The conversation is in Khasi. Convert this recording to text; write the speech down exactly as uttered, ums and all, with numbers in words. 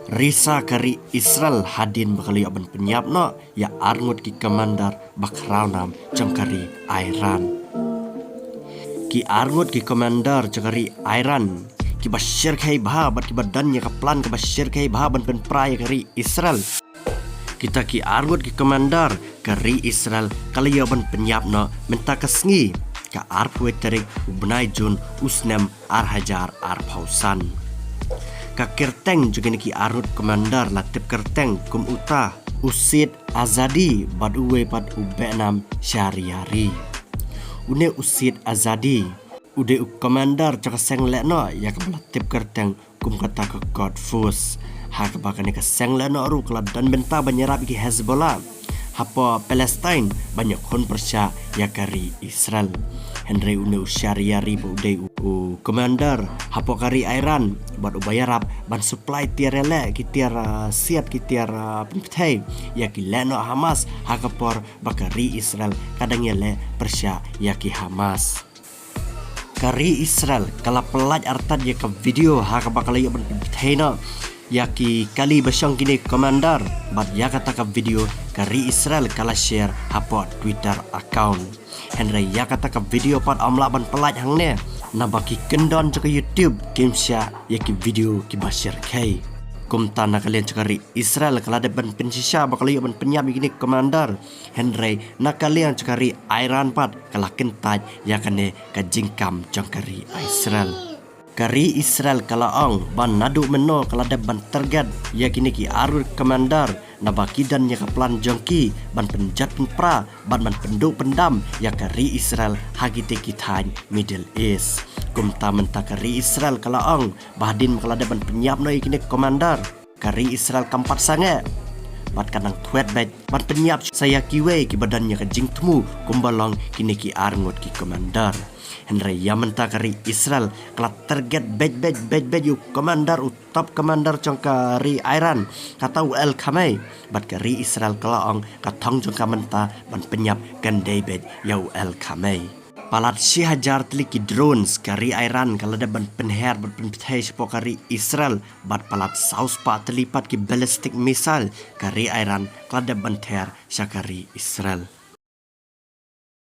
Risa ka ri Israel hadien ba ka la ïoh ban pynïap noh ïa arngut ki commander ba khraw nam jong ka ri Iran. Ki arngut ki commander jong ka ri Iran, kiba shyrkhei bha bad kiba don ïa ka plan kaba shyrkhei bha ban pynpra ïa ka ri Israel. Kita ki arngut ki commander ka ri Israel ka la ïoh ban pynïap noh mynta ka sngi, ka arphew tarik u bnai Jun u snem ar hajar arphew san. Ka kyrteng jong kine ki arngut commander la tip kyrteng kum uta u Saeed Azadi bad uwei pat u Behnam Shahriari. Une u Saeed Azadi u dei u commander jong ka seng lehnoh ïa kaba la tip kyrteng kum kata ka Quds Force. Ha kaba kane ka seng lehnoh ruh ka la don bynta ban ïarap ïa ki Hezbollah hapoh Palestine ban ïakhun pyrshah ïa ka ri Israel. Hynrei une u Shahriari ba u dei u, u commander hapoh ka ri Iran bad uba ïarap ban supply tiar ïaleh, ki tiar, ah, siat, ki tiar, ah, pynpthei ïa ki lehnoh Hamas ha ka por ba ka ri Israel ka dang ïaleh pyrshah ïa ki Hamas. Ka ri Israel ka la pyllait artat ïa ka video ha kaba ka la ïoh ban pynpthei noh ïa ki kali ba shong kine commander, bad ïa kata ka video ka ri Israel ka la share hapoh Twitter account. Hynrei ïa kata ka video pat ym lah ban pyllait hangne, naba ki kyndon jong ka YouTube kim shah ïa ki video kiba shyrkhei. Kumta na ka liang jong ka ri Israel ka la dep ban pynshisha ba ka la ïoh ban pynïap ïa kine commander. Hynrei na ka liang jong ka ri Iran pat ka la kyntait ïa kane ka jingkam jong ka ri Israel. Ka ri Israel ka la ong ba naduh mynno ka la dep ban target ïa kine ki arngut commander, naba ki don ïa ka plan jong ki ban pynjot pynpra bad ban pynduh pyndam ïa ka ri Israel ha kite ki thaiñ Middle East. Kumta mynta ka ri Israel ka la ong ba hadien ba ka la dep ban pynïap noh ïa kine commander, ka ri Israel kam pat sangeh bad ka nang thwet beit ban pynïap sa ïa kiwei kiba don ïa ka jingthmu kumba long kine ki arngut ki commander. Hynrei ïa mynta ka ri Israel ka la target beit beit beit beit ïa u commander, u top commander jong ka ri Iran, kata u Ali Khamenei, bad ka ri Israel ka la ong ka thong jong ka mynta ban pynïap kan dei beit ïa u Ali Khamenei. Palat shi hajar tylli ki drones ka ri Iran ka la dep ban pynher bad pynpthei shapoh ka ri Israel, bad palat saw spah tylli pat ki ballistic missile ka ri Iran ka la dep ban ther sha ka ri Israel.